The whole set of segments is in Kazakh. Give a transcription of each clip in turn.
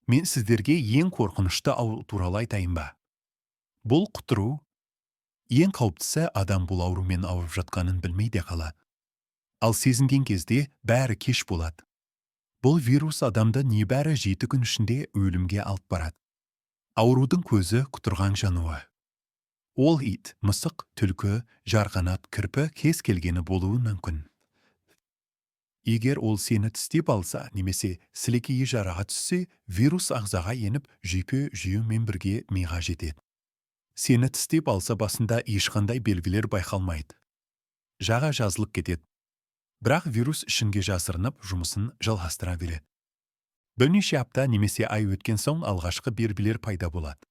Мен сіздерге ең қорқынышты ауру туралы айтайын ба? Бұл құтыру. Ең қауіптісі, адам бұл аурумен ауырып жатқанын білмей де қалады. Ал сезінген кезде бәрі кеш болады. Бұл вирус адамды небәрі 7 күн ішінде өлімге алып барады. Аурудың көзі – құтырған жануар. Ол ит, мысық, түлкі, жарғанат, кірпі, кез келгені болуы мүмкін. Егер ол сені тістеп алса немесе сілекейі жараға түссе, вирус ағзаға еніп, жүйке жүйемен бірге миға жетеді. Сені тістеп алса, басында ешқандай белгілер байқалмайды. Жаға жазылып кетеді. Бірақ вирус ішіңге жасырынып, жұмысын жалғастыра береді. Бірнеше апта немесе ай өткен соң алғашқы белгілер пайда болады.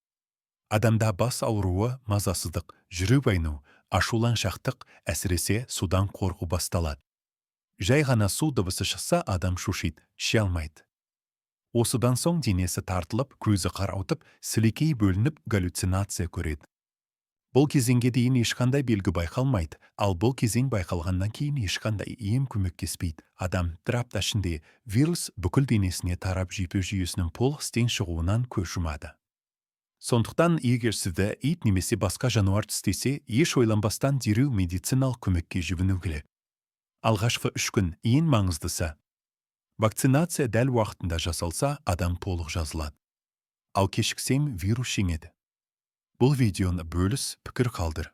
Адамда бас ауруы, мазасыздық, жүрек айну, ашуланшақтық, әсіресе судан қорқу басталады. Жай ғана су дыбысы шықса, адам шошиды, іше алмайды. Осыдан соң денесі тартылып, көзі қарауытып, сілекей бөлініп, галлюцинация көреді. Бұл кезеңге дейін ешқандай белгі байқалмайды, ал бұл кезең байқалғаннан кейін ешқандай ем көмектеспейді. Адам 1 апта ішінде вирус бүкіл денесіне тарап, жүйке жүйесінің толық істен шығуынан көз жұмады. Сондықтан егер сізді ит немесе басқа жануар тістесе, еш ойланбастан дереу медициналық көмекке жүгіну керек. Алғашқы 3 күн ең маңыздысы. Вакцинация дәл уақытында жасалса, адам толық жазылады. Ал кешіксең, вирус жеңеді. Бұл видеоны бөліс, пікір қалдыр.